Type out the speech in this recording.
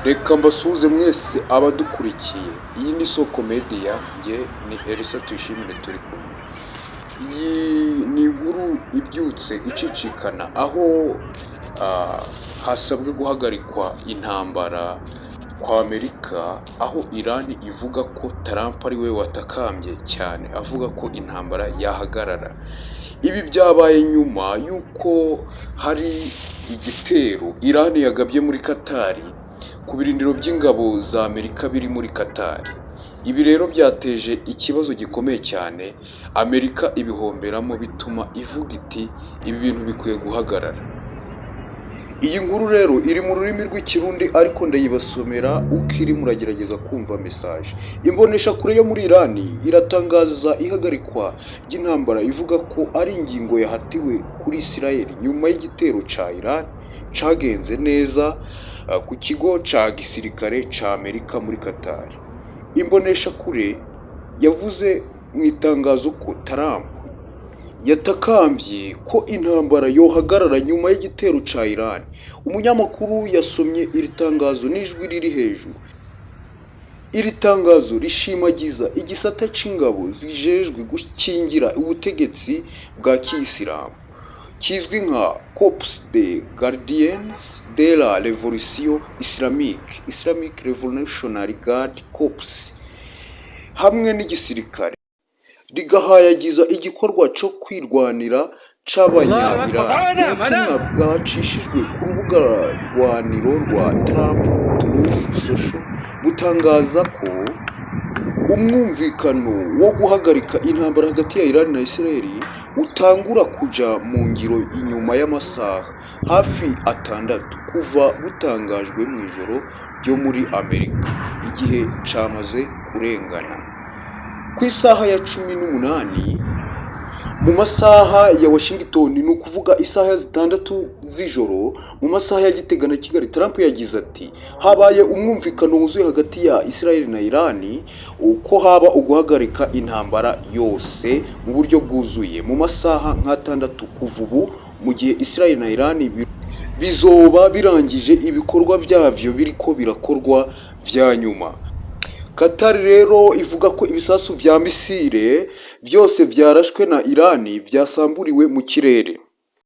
Reka mbasuhuze mwese abadukurikiye. Iyi ni Soko Media, njye ni Elisa Tuyishimire turi kumwe. Iyi ni inkuru ibyutse icicikana aho hasabwe guhagarikwa intambara kwa Amerika, aho Iran ivuga ko Trump ari we watakambye cyane avuga ko intambara yahagarara. Ibi byabaye nyuma y'uko hari igitero Iran yagabye muri Qatar ku birindiro by'ingabo za Amerika biri muri Qatar. Ibi rero byateje ikibazo gikomeye cyane, Amerika ibihomberamo, bituma ivuga iti: "Ibi bintu bikwiye guhagarara." Iyi nkuru rero iri mu rurimi rw'Ikirundi, ariko ndayibasomera uko iri, muragerageza kumva message. Imboneshakure yo muri Iran iratangaza ihagarikwa ry'intambara, ivuga ko ari ingingo yahatiwe kuri Israel nyuma y'igitero ca Iran cagenze neza ku kigo ca gisirikare ca Amerika muri Qatar. Imboneshakure yavuze mu itangazo ko Trump yatakambye ko intambara yohagarara nyuma y'igitero ca Iran. Umunyamakuru yasomye iri tangazo n'ijwi riri hejuru. Iri tangazo rishimagiza igisata c'ingabo zijejwe gukingira ubutegetsi bwa kiyisilamu kizwi nka Corps des Gardiens de la Révolution Islamique, Islamic Revolutionary Guard Corps, hamwe n'igisirikare, rigahayagiza igikorwa co kwirwanira c'Abanya-Iran. Ubutumwa bwacishijwe ku rubuga rwaniro rwa Trump, Truth Social, butangaza ko umwumvikano wo guhagarika intambara hagati ya Iran na Israel utangura kuja mu ngiro inyuma y'amasaha hafi 6 kuva butangajwe mu ijoro ryo muri Amerika, igihe camaze kurengana. Ku isaha ya 18 mu masaha ya Washington, ni ukuvuga isaha ya 6 z'ijoro mu masaha ya Gitega na Kigali, Trump yagize ati: "Habaye umwumvikano wuzuye hagati ya Israel na Iran uko haba uguhagarika intambara yose mu buryo bwuzuye mu masaha nk'atandatu kuva ubu, mu gihe Israel na Iran bizoba birangije ibikorwa byavyo biriko birakorwa vya nyuma." Qatar rero ivuga ko ibisasu vya misile vyose vyarashwe na Iran vyasamburiwe mu kirere.